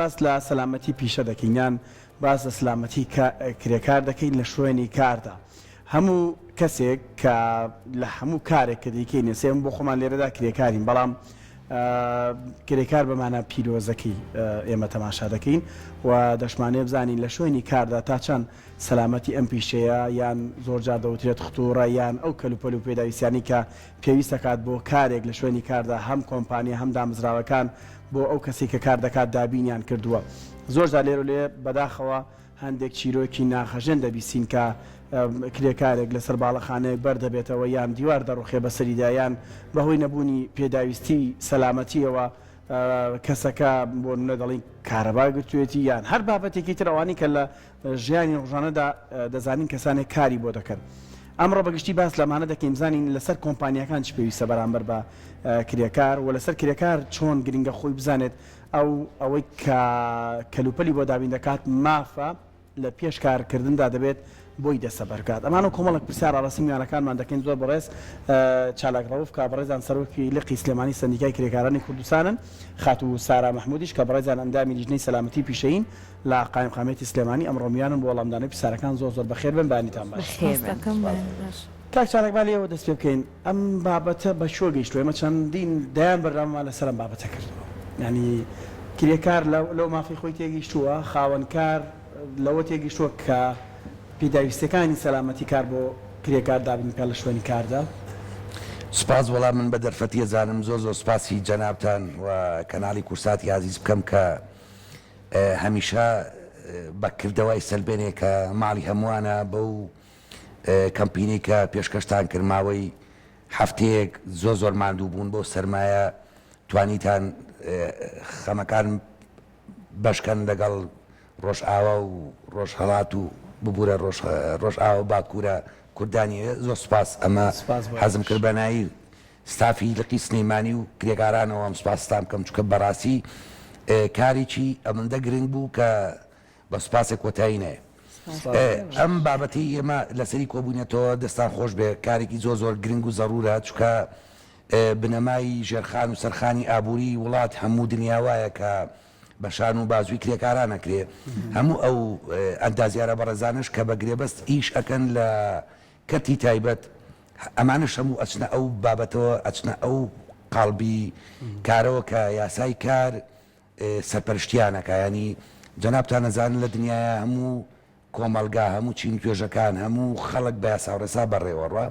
باس لە سەلامەتی پیشە دەکەین یان باس لە سلامەتی کرێکار دەکەین لە شوێنی کاردا. هەموو کەسێک کە لە هەموو کارێک کە دەیکەین ئێستا ئێمە بۆ خۆمان لێرەدا کرێکارین بەڵام کرێکار بە مانا پیرۆزەکەی ئێمە تەماشا دەکەین و دەشمانەوێ بزانین لە شوێنی کاردا تا چەند سەلامەتی ئەم پیشەیە یان زۆرجار دەوترێت ختوڕە یان ئەو کەلوپەل و پێداویستیانەی کە پێویست دەکات بۆ کارێک لە شوێنی کاردا هەم کۆمپانیا هەم دامەزراوەکان بۆ ئەو کەسەی کە کار دەکات دابینیان کردووە. زۆرجار لێرەو لێ بەداخەوە هەندێک چیرۆکی ناخهەژێن دەبیستین کە کرێکارێک لەسەر باڵەخانەیەک بەردەبێتەوە یان دیوار دەڕوخێ بەسەریدا یان بەهۆی نەبوونی پێداویستی سەلامەتیەوە کەسەکە بۆ نمونە دەڵێین کارەبا گرتوێتی یان هەر بابەتێکی تر ئەوانەی کە لە ژیانی ڕۆژانەدا دەزانین کەسانێک کاری بۆ دەکەن. ئەمڕۆ بە گشتی باس لەمانە دەکەین بزانین لەسەر کۆمپانیاکان چ پێویستە بەرامبەر بە کرێکار و لەسەر کرێکار چۆن گرنگە خۆی بزانێت ئەو ئەوەی کە کەلوپەلی بۆ دابین دەکات مافە لە پێش کارکردندا دەبێت بۆی دەستەبەر بکات. ئەمانە و کۆمەڵێک پرسیار ئاڕاستەی میوانەکانمان دەکەین زۆر بەڕێز چالاک ڕەوف کە بەڕێزان سەرۆکی لقی سلێمانی سەندیکای کرێکارانی کوردستانن، خاتوو سارا مەحمودیش کە بەڕێزیان ئەندامی لیژنەی سەلامەتی پیشەیین لە قایمقامیەتی سلێمانی ئەمڕۆ میوانن بۆ وەڵامدانەوەی پرسیارەکان زۆر زۆر بەخێر بێن بەیانیتان باش. بەخێر بێن. کاک چالاک با لێیەوە دەست پێ بکەین ئەم بابەتە بە کوێ گەیشتووە ئێمە چەندین دەیان بەرنامەمان لەسەر ئەم بابەتە کردووە یانی کرێکار لەو مافەی خۆی تێگەیشتووە خاوەن کار لەوە تێگەیشتووە کە پێداویستیەکانی سەلامەتی کار بۆ کرێکار دابین بکات لە شوێنی کاردا؟ سوپاس وەڵا من بە دەرفەتی ئەزانم زۆر زۆر سوپاسی جەنابتان و کەناڵی کورساتی ئازیز بکەم کە هەمیشە بە کردەوە ئەیسەلمێنێ کە ماڵی هەمووانە بەو کەمپینەی کە پێشکەشتان کرد ماوەی هەفتەیەک زۆر زۆر ماندوو بوون بەو سەرمایە توانیتان خەمەکان بەشکەن لەگەڵ ڕۆژئاوا و ڕۆژهەڵات و ببورە ڕۆژئاوا و باکوورە کوردانی زۆر سوپاس ئەمە حەزم کرد بەناوی ستافی لقی سلیمانی و کرێکارانەوە ئەم سوپاستان بکەم چونکە بەڕاستی کارێکی ئەمەندە گرنگ بوو کە بە سوپاسێک کۆتایی نایە ئەم بابەتەی ئێمە لەسەری کۆبووینەتەوە دەستان خۆش بێ کارێکی زۆر زۆر گرنگ و زەڕورە چونکە بنەمای ژێرخان و سەرخانی ئابووری وڵات هەموو دنیا وایە کە بە شان و بازووی کرێکاران ئەکرێ هەموو ئەو ئەندازیارە بەڕێزانەش کە بە گرێبەست ئیش ئەکەن لە کەرتی تایبەت ئەمانەش هەموو ئەچنە ئەو بابەتەوە ئەچنە ئەو قاڵبی کارەوە کە یاسای کار سەرپەرشتیان ئەکا یانی جەنابتان ئەزانن لە دنیایا هەموو کۆمەڵگا هەموو چین و توێژەکان هەموو خەڵک بە یاساوڕێسا بەڕێوە ڕوا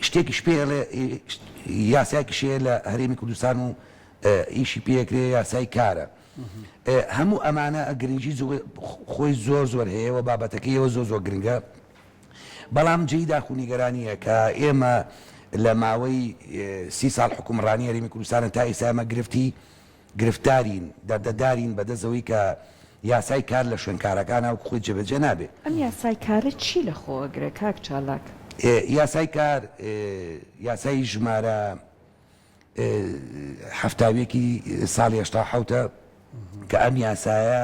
شتێکیش پێ ئەڵێ یاسایەکیش هەیە لە هەرێمی کوردستان و ئیشی پێکرێ یاسای کارە هەموو ئەمانە گرنگی خۆی زۆر زۆر هەیە و بابەتەکەیەوە زۆر زۆر گرنگە بەڵام جێی داخ و نیگەرانییە کە ئێمە لە ماوەی سی ساڵ حوکمڕانی هەرێمی کوردستانە تا ئێستا ئێمە گرفتی گرفتارین، دەردەدارین بەدەست ئەوەی کە یاسای کار لە شوێنکارەکانا وەکو خۆی جێبەجێ نابێ. ئەم یاسای کارە چی لە خۆ ئەگرێ کاک چالاک؟ یاسای کار یاسای ژمارە 71 ی ساڵی 87 ە کە ئەم یاسایە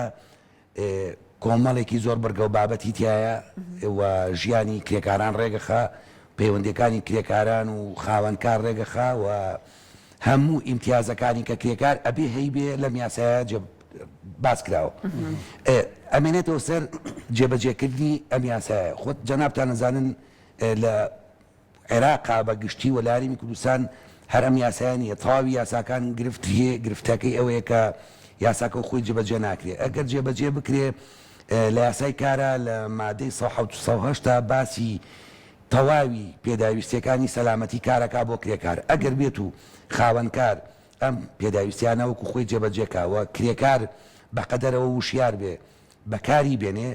کۆمەڵێکی زۆر بڕگە و بابەتی تیایە و ژیانی کرێکاران ڕێگەخا، پەیوەندیەکانی کرێکاران و خاوەنکار ڕێگەخا و هەموو ئیمتیازەکانی کە کرێکار ئەبێ هەیبێ لەم یاسایە جێ باس کراوە. ئەمێنێتەوە سەر جێبەجێکردنی ئەم یاسایە. خۆت جەنابتان ئەزانن لە عێراقا بە گشتی و لە هەرێمی کوردستان هەر ئەم یاسایە نییە، تەواوی یاساکان گرفت هەیە، گرفتەکەی ئەوەیە کە یاساکە خۆی جێبەجێ ناکرێ، ئەگەر جێبەجێ بکرێ لە یاسای کارا لە مادەی 107 و 108 باسی تەواوی پێداویستیەکانی سەلامەتی کارەکا بۆ کرێکار، ئەگەر بێت و خاوەنکار ئەم پێداویستیانە وەکو خۆی جێبەجێ کا و کرێکار بە قەدەرەوە وشیار بێ بەکاری بێنێ،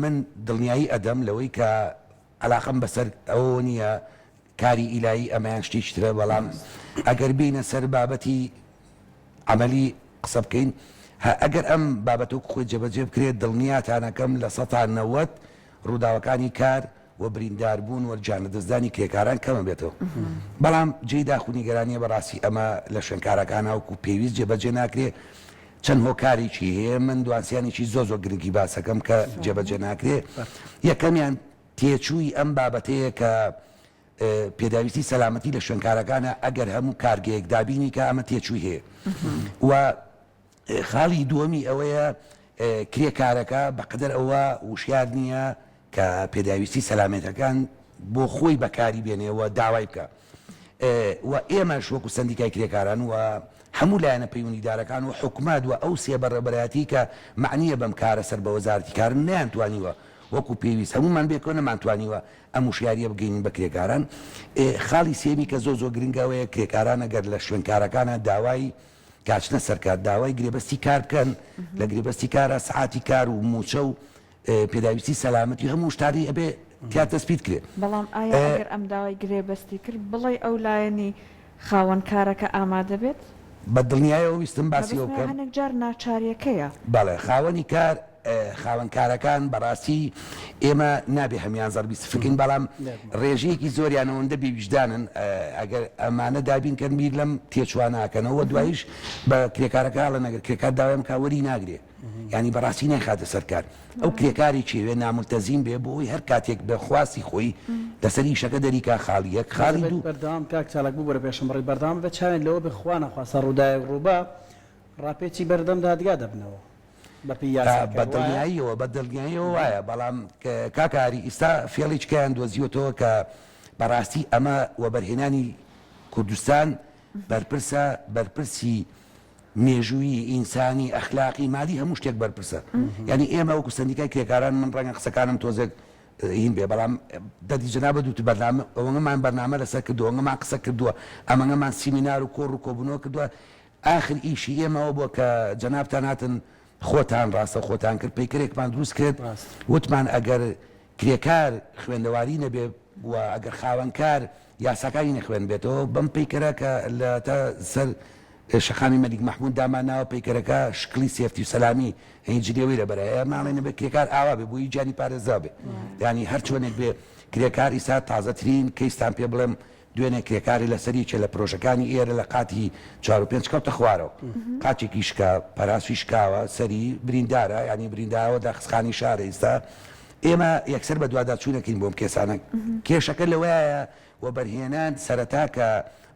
من دڵنیایی ئەدەم لەوەی کە عەلاقەم بەسەر ئەوەوە نییە کاری ئیلایی ئەمەیان شتێکی ترە بەڵام ئەگەر بێینە سەر بابەتی عەمەلی قسە بکەین ئەگەر ئەم بابەتە وەکو خۆی جێبەجێ بکرێت دڵنیاتانەکەم 90% ڕووداوەکانی کار و برینداربوون و گیانلەدەستدانی کرێکاران کەمە بێتەوە بەڵام جێی داخ و نیگەرانیە بەڕاستی ئەمە لە شوێنکارەکان وەکو پێویست جێبەجێ ناکرێ چەند هۆکارێکی هەیە، من دوانسیانێکی زۆر زۆر گرنگی باسەکەم کە جێبەجێ ناکرێ، یەکەمیان تێچووی ئەم بابەتەیە کە پێداویستی سەلامەتی لە شوێنکارەکانە ئەگەر هەموو کارگەیەک دابینی کە ئەمە تێچووی هەیە و. خاڵی دووەمی ئەوەیە کرێکارەکە بەقەدەر ئەوە وشیار نییە کە پێداویستی سەلامەتەکان بۆ خۆی بەکاری بێنێ و داوای بکا و ئێمەش وەکو سەندیکای کرێکاران و هەموو لایەنە پەیوەندیدارەکان و حکومەت و ئەو سێ بەڕێوەبەرایەتیەی کە مەعنیە بەم کارە سەر بە وەزارەتی کارن نەیانتوانیوە وەکو پێویست هەموومان بێکەوە نەمانتوانیوە ئەم وشیاریە بگەینین بە کرێکاران. خاڵی سێیەمی کە زۆر زۆر گرنگە ئەوەیە کرێکاران ئەگەر لە شوێنکارەکانا داوای کاچنە سەر کار داوای گرێبەستی کار بکەن لە گرێبەستی کارا سەعاتی کار و مووچە و پێداویستی سەلامەتی هەموو شتانی ئەبێ تیا تەسپیت کرێ. بەڵام ئایا ئەگەر ئەم داوای گرێبەستی کرد بڵێی ئەو لایەنی خاوەن کارەکە ئامادە بێت؟ بە دڵنیایەوە ویستم باسی ئەوە مەبەستم بکەم. هەنێک جار ناچاریەکەیە. بەڵێ خاوەنی کار خاوەن کارەکان بەڕاستی ئێمە نابێ هەموان زەربی سفر کەین بەڵام ڕێژەیەکی زۆریان ئەوەندە بێ ویژدانن ئەگەر ئەمانە دابین کەن بیر لەم تێچووە ناکەنەوە دوایش بە کرێکارەکە ئەڵێن ئەگەر کرێکار داوای بکا وەری ناگرێ یانی بەڕاستی نایخاتە سەر کار ئەو کرێکاری چێوێ نامولتەزیم بێ بۆ ئەوەی هەر کاتێک بە خواستی خۆی لەسەر ئیشەکە دەریکا خاڵی یەک خاڵی دوو. بەردەوام کاک چالاک ببورە پێشم بڕی بەردەوام بە چاوێن لەوە بێ خوا نەخواستە ڕووداوێک ڕووبا ڕاپێچی بەردەم دادگا دەبنەوە بەپێی یاساکە بە وایە؟ دڵنیاییەوە بە دڵنیاییەوە وایە بەڵام کاک ئاری ئیستا فێڵێکیان دۆزیوەتەوە کە بەڕاستی ئەمە وەبەرهێنانی کوردستان بەرپرسە بەرپرسی مێژوویی، ئینسانی، ئەخلاقی، مالی هەموو شتێک بەرپرسە. یانی ئێمە وەکو سەندیکای کرێکاران من ڕەنگە قسەکانم تۆزێک هین بێ بەڵام دەردی جەنابت وت بەرنامە ئەوەنگەمان بەرنامە لەسەر کردووە ئەوەنگەمان قسە کردووە ئەمەنگەمان سیمینار و کۆڕ و کۆبوونەوە کردووە ئاخر ئیشی ئێمە ئەوە بووە کە جەنابتان هاتن خۆتان ڕاستەوخۆتان کرد پەیکەرێکمان دروست کرد وتمان ئەگەر کرێکار خوێندەواری نەبێ و ئەگەر خاوەنکار یاساکانی نەخوێندبێتەوە بەم پەیکەرە کە لە تا سەر شەقامی مەلیک مەحمود دامانناوە پەیکەرەکە شکڵی safety و سەلامی یانی جنێوەی لەبەرە ئێمە ئەڵێین ئەبێ کرێکار ئاوا بێ بۆیی گیانی پارێزراو بێ یانی هەر چۆنێک بێ کرێکار ئیستا تازەترین کەیستان پێ بڵێم دوێنێ کرێکارێ لەسەر یەکێ لە پرۆژەکانی ئێرە لە قاتی چوار و پێنج کەوتە خوارەوە قاچێکی شکا پەراسوی شکاوە سەری بریندارە یانی برینداوە داخستخانی شارە ئیستا ئێمە یەکسەر بەدواداچوونەکەین بۆم کێسانە کێشەکە لەوەیە وەبەرهێنان سەرەتا کە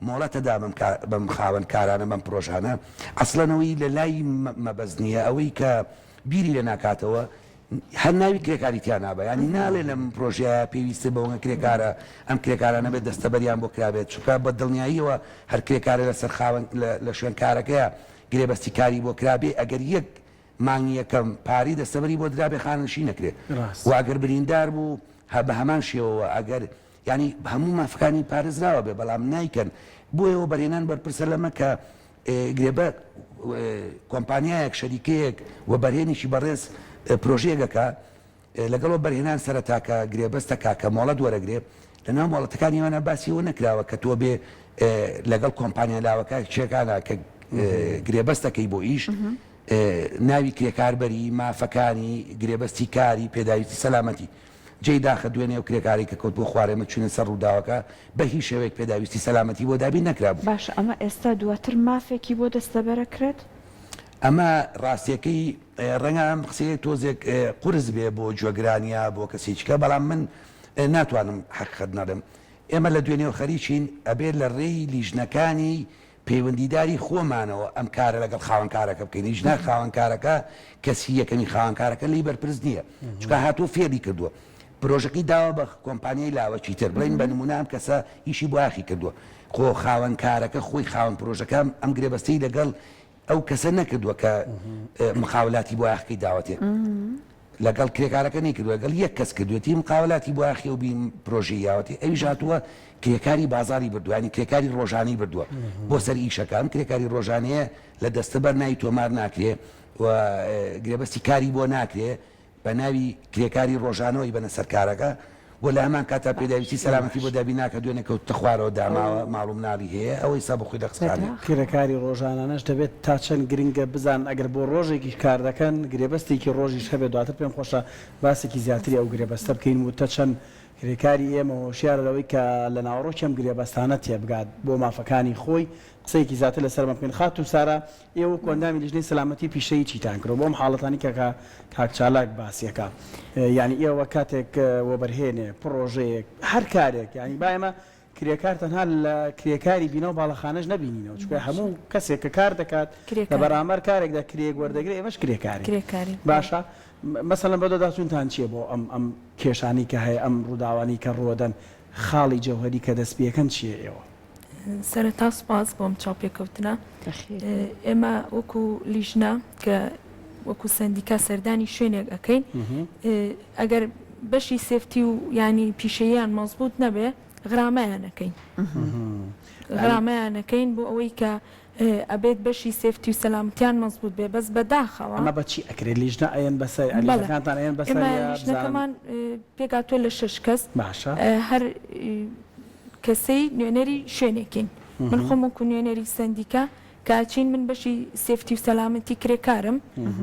مۆڵەتە دا بەم بەم خاوەن کارانە بەم پرۆژانە ئەسڵەن ئەوەی لە لای مەبەست نییە ئەوەی کە بیری لێ ناکاتەوە هەر ناوی کرێکاری تیا نابا یانی ناڵێ لەم پرۆژەیە پێویستە بەوەنگە کرێکارە ئەم کرێکارانە بێت دەستەبەریان بۆ کرابێت چونکە بە دڵنیاییەوە هەر کرێکارە لەسەر خاوەن لە شوێن کارەکەیە گرێبەستی کاری بۆ کرابێ ئەگەر یەک مانگی یەکەم پارەی دەستەبەری بۆ درابێ خانەنشین نەکرێ و ئەگەر بریندار بوو بە هەمان شێوەوە ئەگەر یانی هەموو مافەکانی پارێزراوە بێ بەڵام نایکەن بۆیە وەبەرهێنان بەرپرسە لەمە کە گرێبە کۆمپانیایەک شەریکەیەک وەبەرهێنێکی بەڕێز پرۆژەیەک ئەکا لەگەڵ وەبەرهێنان سەرەتا کە گرێبەست ئەکا کە مۆڵەت وەرەگرێ لەناو مۆڵەتەکانی ئەوانە باسی ئەوە نەکراوە کە تۆ بێ لەگەڵ کۆمپانیا لاوەکە چێکانە کە گرێبەست ئەکەی بۆ ئیش ناوی کرێکار بەری مافەکانی گرێبەستی کاری پێداویستی سەلامەتی جێی داخە دوێنێ ئەو کرێکارەی کە کەوتبووە خوار ئێمە چووینە سەر ڕووداوەکە بە هیچ شێوەیەک پێداویستی سەلامەتی بۆ دابین نەکرابوو. باشە ئەمە ئێستا دواتر مافێکی بۆ دەستەبەرەکرێت؟ ئەمە ڕاستیەکەی ڕەنگە ئەم قسەیە تۆزێک قورس بێ بۆ گوێگران یا بۆ کەسێکی کە بەڵام من ناتوانم حەقیقەت نەڵێم. ئێمە لە دوێنێوە خەریکین ئەبێ لە ڕێی لیژنەکانی پەیوەندیداری خۆمانەوە ئەم کارە لەگەڵ خاوەنکارەکە بکەین، هیچ نا خاوەنکارەکە کەسی یەکەمی خاوەنکارەکە لێی بەرپرس نییە، چونکە هاتووە فێری کردووە، پرۆژەکەی داوە بە کۆمپانیای لاوەکی تر، بڵێین بە نموونە ئەم کەسە ئیشی بۆیاخی کردووە، خۆ خاوەنکارەکە خۆی خاوەن پرۆژەکە ئەم گرێبەستەی لەگەڵ ئەو کەسە نەکردووە کە مقاولاتی بۆیاخەکەی داوەتێ. لەگەڵ کرێکارەکە نەیکردوە لەگەڵ یەک کەس کردوێتی مقاولاتی بۆیاخی و بیم پرۆژەی یاوەتی ئەویش هاتووە کرێکاری بازاری بردووە یانی کرێکاری ڕۆژانەی بردووە بۆ سەر ئیشەکە ئەم کرێکاری ڕۆژانەیە لە دەستەبەر ناوی تۆمار ناکرێ و گرێبەستی کاری بۆ ناکرێ بە ناوی کرێکاری ڕۆژانەوە ئیبەنە سەر کارەکە و لە هەمان کاتا پێداویستی سەلامەتی بۆ دابین ناکە دوێنێ کەوتتە خوارەوە داماوە ماڵ و مناڵی هەیە ئەوەی سا بۆ خۆی لە قسخانەیە. کرێکاری ڕۆژانانەش دەبێت تا چەند گرنگە بزانن ئەگەر بۆ ڕۆژێکیش کار دەکەن گرێبەستێکی ڕۆژیش هەبێت دواتر پێم خۆشە باسێکی زیاتری ئەو گرێبەستە بکەین و تە چەند کرێکاری ئێمە هۆشیارە لەوەی کە لە ناوەڕۆکی ئەم گرێبەستانە تێبگات بۆ مافەکانی خۆی قسەیەکی زیاتر لەسەر ئەمە بکەین خاتوو سارا ئێوە وەکو ئەندامی لیژنەی سەلامەتی پیشەیی چیتان کردوە بۆ ئەم حاڵەتانەی کە کاک چالاک باسی ئەکا یانی ئێوە کاتێک وەبەرهێنێ پڕۆژەیەک هەر کارێک یانی با ئێمە. کرێکار تەنها لە کرێکاری بینا و باڵەخانەش نەبینینەوە چونکە هەموو کەسێک کە کار دەکات لە بەرامبەر کارێکدا کرێیەک وەردەگرێت ئێمەش کرێکارین باشە مەسەلەن بەدواداچوونتان چییە بۆ ئەم ئەم کێشانەی کە هەیە ئەم ڕووداوانەی کە ڕووەدەن خاڵی جەوهەری کە دەست پێکەن چییە ئێوە؟ سەرەتا سوپاس بۆ ئەم چاوپێکەوتنە. ئێمە وەکو لیژنە کە وەکو سەندیکا سەردانی شوێنێک ئەکەین ئەگەر بەشی safety و ینی پیشەییان مەزبوط نەبێ غرامەیان ئەکەین غرامەیان ئەکەین بۆ ئەوەی کە ئەبێت بەشی safety و سەلامەتیان مەزبوط بێ بەس بەداخەوە. ئەمە بە چی ئەکرێت لیژنە ئەیەن بەسەر لیژنەکانتان ئەیەن بەسەر ئێمە لیژنەکەمان پێکهاتووە لە شەش کەس باشە هەر کەسەی نوێنەری شوێنێکین من خۆم وەکو نوێنەری سەندیکا کە ئەچین من بەشی safety و سەلامەتی کرێکارم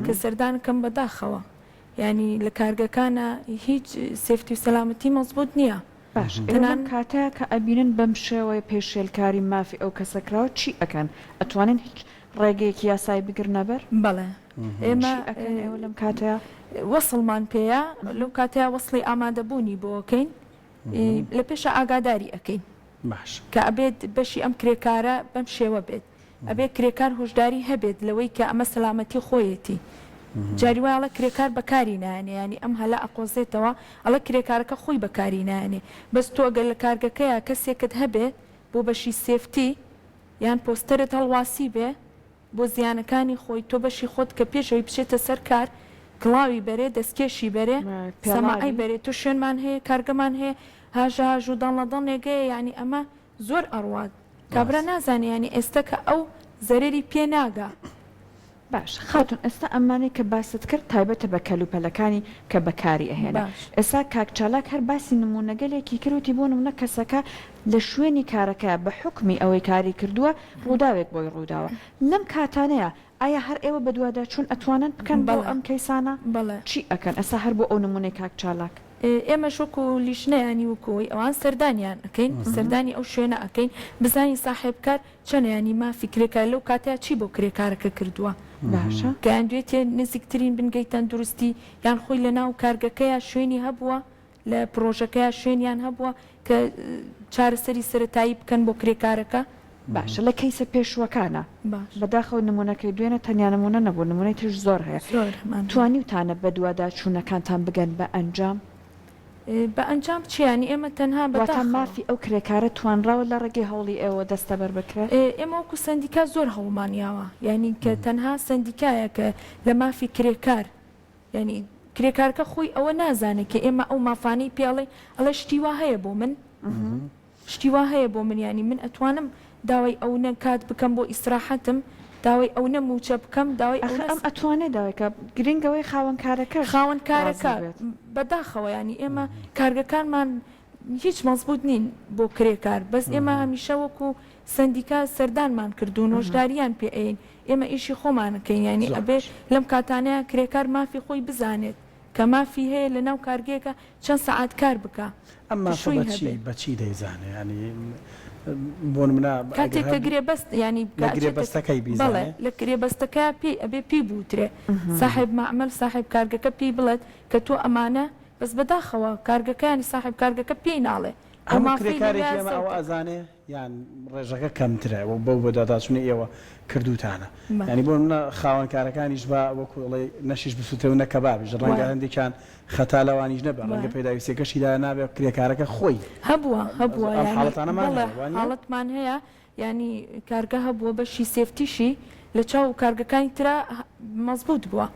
کە سەردانکەم بەداخەوە یانی لە کارگەکانا هیچ safety و سەلامەتی مەزبوت نییە. باش ئێوە لەم کاتەیا کە ئەبینن بەم شێوەیە پێشێلکاری مافی ئەو کەسە کراوە چی ئەکەن؟ ئەتوانن هیچ ڕێگەیەکی یاسایی بگرنە بەر؟ بەڵێ ئێمە چی ئەکەن ئێوە لەم کاتەیا؟ وەسڵمان پێیە لەو کاتەیا وەسڵی ئامادەبوونی بۆ ئەکەین لە پێشا ئاگاداری ئەکەین باش. کە ئەبێت بەشی ئەم کرێکارە بەم شێوە بێت ئەبێت کرێکار هۆشداری هەبێت لەوەی کە ئەمە سەلامەتی خۆیەتی جاری وایە ئەڵێ کرێکار بەکاری نایەنێ یانی ئەم هەلە ئەقۆزێتەوە ئەڵێ کرێکارەکە خۆی بەکاری نایەنێ بەس تۆ گەر لە کارگەکەیا کەسێکت هەبێت بۆ بەشی safety یان پۆستەرت هەڵواسی بێ بۆ زیانەکانی خۆی تۆ بەشی خۆت کە پێش ئەوەی بچێتە سەر کار کڵاوی بەرێ دەستکێشی بەرێ سەماعەی بەرێ تۆ شوێنمان هەیە کارگەمان هەیە هاژە هاژ و دەنڵە دەنڵێگەیە یانی ئەمە زۆر ئەڕوات کابرا نازانێ یانی ئێستە کە ئەو زەرەری پێ ناگا. باشە خاتوون ئێستا ئەمانەی کە باست کرد تایبەتە بە کەلوپەلەکانی کە بەکاری ئەهێنێ ئێستا کاک چالاک هەر باسی نموونەگەلێکی کرد وتی بۆ نموونە کەسەکە لە شوێنی کارەکەیا بە حوکمی ئەوەی کاری کردووە ڕووداوێک بۆی ڕووداوە لەم کاتانەیا ئایا هەر ئێوە بەدواداچوون ئەتوانن بکەن بۆ ئەم کەیسانە؟ چی ئەکەن ئێستا هەر بۆ ئەو نموونەی کاک چالاک؟ ئێمەش وەکو لیژنە یانی وەکو ئەوەی ئەوان سەردانیان ئەکەین سەردانی ئەو شوێنە ئەکەین بزانین ساحێب کار چەنە یانی مافی کرێکار لەو کاتەیا چی بۆ کرێکارەکە کردووە باشە. گەیاندوێتیە نزیکترین بنگەی تەندروستی یان خۆی لەناو کارگەکەیا شوێنی هەبووە لە پڕۆژەکەیا شوێنیان هەبووە کە چارەسەری سەرەتایی بکەن بۆ کرێکارەکە؟ باشە لە کەیسە پێشووەکانا بەداخەوە نموونەکەی دوێنێ تەنیا نموونە نەبوو نموونەی تریش زۆر هەیە توانیوتانە بەدواداچوونەکانتان بگەن بە ئەنجام؟ بە ئەنجام چی یانی ئێمە تەنها واتە بەداخەوە. مافی ئەو کرێکارە توانراوە لە ڕێگەی هەوڵی ئێوە دەستەبەر بکرێت؟ ئێمە وەکو سەندیکا زۆر هەوڵمان یاوە یانی کە تەنها سەندیکایە کە لە مافی کرێکار یانی کرێکارەکە خۆی ئەوە نازانێ کە ئێمە ئەو مافانەی پێ ئەڵێین ئەڵێ شتی وا هەیە بۆ من شتی وا هەیە بۆ من یانی من ئەتوانم داوای ئەونە کات بکەم بۆ ئیسراحەتم داوای ئەونە مووچە بکەم داوای ئەخر ئەونە ئەم ئەتوانێ داوای کا گرنگ ئەوەیە خاوەن کارەکەش خاوەن ڕازی کارەکە بێت. بەداخەوە یانی ئێمە کارگەکانمان هیچ مەزبوت نین بۆ کرێکار بەس ئێمە هەمیشە وەکو سەندیکا سەردانمان کردوون هۆشداریان پێ ئەیەین ئێمە ئیشی خۆمان ئەکەین یانی ئەبێ لەم کاتانەیا کرێکار مافی خۆی بزانێت کە مافی هەیە لە ناو کارگەیەکا چەند سەعات کار بکا ئەم مافە پشووی بە چی هەبێ. بە چی دەیزانێ یانی بۆ نمونە ئەگەر کاتێک کە هەبوو گرێبەست یانی لە کە ئەچێتە گرێبەستەکەی بەڵێ بیزانێ؟ لە گرێبەستەکەیا پێی ئەبێ پێی بوترێ ساحێب مەعمەل ساحێب کارگەکە پێی بڵێت کە تۆ ئەمانە بەس بەداخەوە کارگەکە یانی ساحێب کارگەکە پێی ناڵێ ئەو هەموو مافەی کرێکارێکی لەویا ئێمە ئەوە زەوت ئەکا. ئەزانێ یان ڕێژەکە کەمترە و بەو بەدواداچوونەی ئێوە کردووتانە بەڵێ. یانی بۆ نمونە خاوەن کارەکانیش با وەکو ئەڵێی نەشیش بسوتێ و نە کەبابیش ڕەنگە وایە. هەندێکیان خەتا لەوانیش نەبێ ڕەنگە وایە. پێداویستیەکەشی لا نابێ کرێکارەکە خۆی هەبووە هەبووە ئەم یانی حاڵەتانەمان بەڵێ هەیە وانیە؟ حاڵەتمان هەیە یانی کارگە هەبووە بەشی safety شی لە چاو کارگەکانی ترا مەزبوت بووە